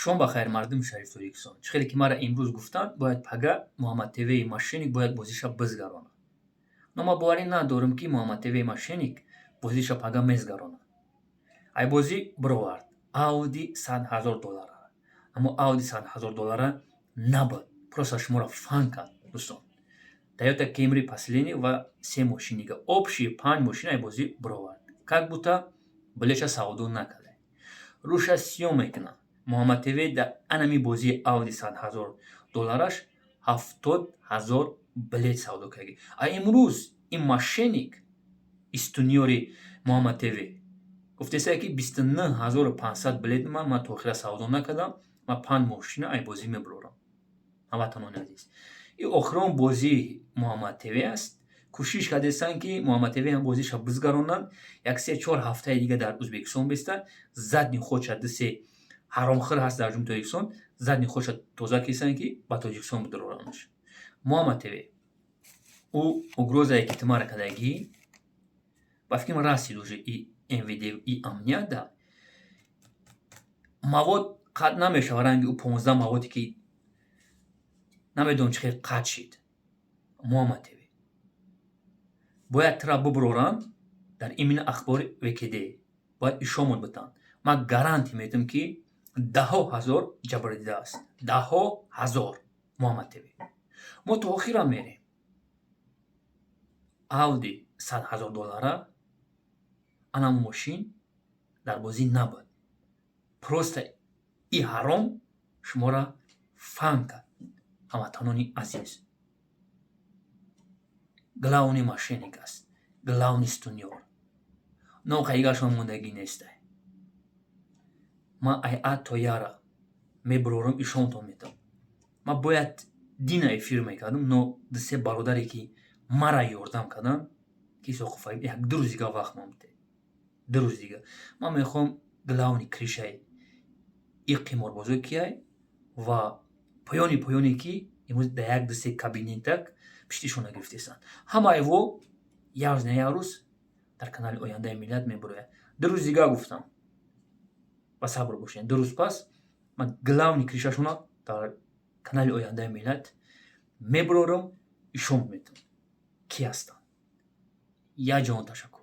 Шом ба хайр, мардуми шарифи Тоҷикистон. Чӣ хеле ки мара имрӯз гуфтанд, бояд пага Муҳаммад ТВи мошенник бояд бозиша бизгаронад. Но ман боварӣ надорам, ки Муҳаммад ТВи мошенник бозиша пага мезгаронад. Ай бозӣ бировард Ауди 100 000 доллара. Аммо Ауди 100 000 доллара набуд. Просто шуморо фан кард, дӯстон. Тойота Кемри последний ва се мошинига. Общий панҷ мошин ай бозӣ бировард. Как будто билетша савдо накарда. Рӯша сиём мекунад. Муҳаммад ТВ дар анами бозии Ауди 100 000 доллараш 70 000 билет савдо кард. А имрӯз ин мошенник, истунёри Муҳаммад ТВ, гуфтесае, ки 29 500 билет ман то охира савдо накардам, ман панҷ мошина ай бозӣ мебарорам. Ҳамватанони азиз, ин охирон бозии Муҳаммад ТВ аст. Кӯшиш кардестанд, ки Муҳаммад ТВ ҳам бозиша бизгаронанд, як се чор ҳафтаи дига дар Ӯзбекистон бистад, задний ходша, ду се ҳаромхӯр ҳаст дар Ҷумҳурии Тоҷикистон, задний ходша тоза кисанд, ки ба Тоҷикистон бидороранаш. Муҳаммад ТВ, ӯ угрозае, ки ту мара кардагӣ, ба фикрам, расид уже и МВД и амният да мавод қатъ намешава, ранги ӯ 15 маводе, ки намедонам чӣ хел қатъ шид. Муҳаммад ТВ, бояд тура бубуроранд дар именно ахбори ВКД, бояд ишомон битанд. Ман гарантия медиҳам, ки даҳҳо ҳазор ҷабрдида аст, даҳҳо ҳазор. Муҳаммад ТВ, мо то охирам мерем. Ауди 100 000 доллара, анам мошин дар бозӣ набуд. Просто и ҳаром шуморо фан кард. Ҳамватанони азиз, главный мошенник аст, главный стунёр, ноқайгашон мондагӣ нестай. Ман ай а то яра мебурорам, ишонтон метавам. Ман бояд дина эфир мекардам, но дусе бародаре, ки мара ёрдам карданд, ки Соқуфа, як ду рӯз дига вақт ман бите, 2 рӯз дига. Ман мехоҳам главный крышаи и қиморбозо кияй ва поёни поёне, ки имрӯз дар як ду се кабинетак пиштишона гирифтесанд. Ҳамаи во як рӯз, на як рӯз дар канали «Ояндаи миллат» мебурояд. 2 рӯз дига гуфтам, ба сабр бошед. 2 рӯз пас ман главный крышашона дар канали «Ояндаи миллат» мебурорам, ишон метавам, ки ҳастанд. Як ҷаҳон ташаккур.